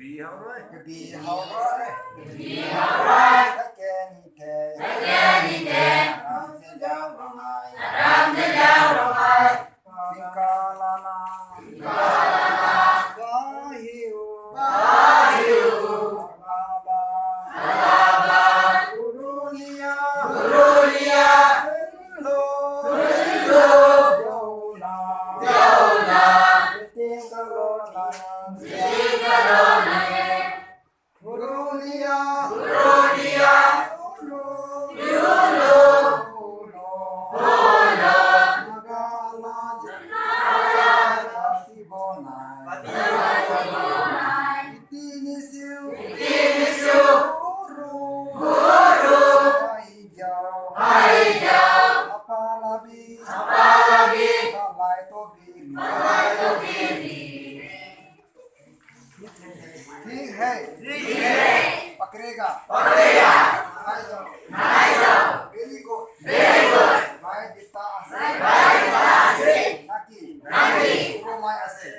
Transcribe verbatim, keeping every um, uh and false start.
Kebi hau roi. Kebi hau roi. Kebi hau roi. Kake ni te. Kake ni te. Aram ze liau rang ai. Aram ze liau rang ai. Tingka lana. Tingka lana. Ba hiu. Ba hiu. Alaba. Alaba. Urulia. Urulia. Hello. Hello. Yona. Yona. Tingka lona. Tingka lona. Urulia. Urulia. Ulu. Ulu. Ulu. Ulu. Magala. Magala. Pati bonai. Pati bonai. Iti ni siu. Iti ni siu. Uru. Uru. Hai jau. Hai jau. Apalabi. Apalabi. Palai to biri. Palai to biri. ठीक है। ठीक है। पकड़ेगा। पकड़ेगा। Nanai zau। Nanai zau। Very good। Very good। Rai dita ase। Rai dita ase। Naki। Naki। Urumai ase।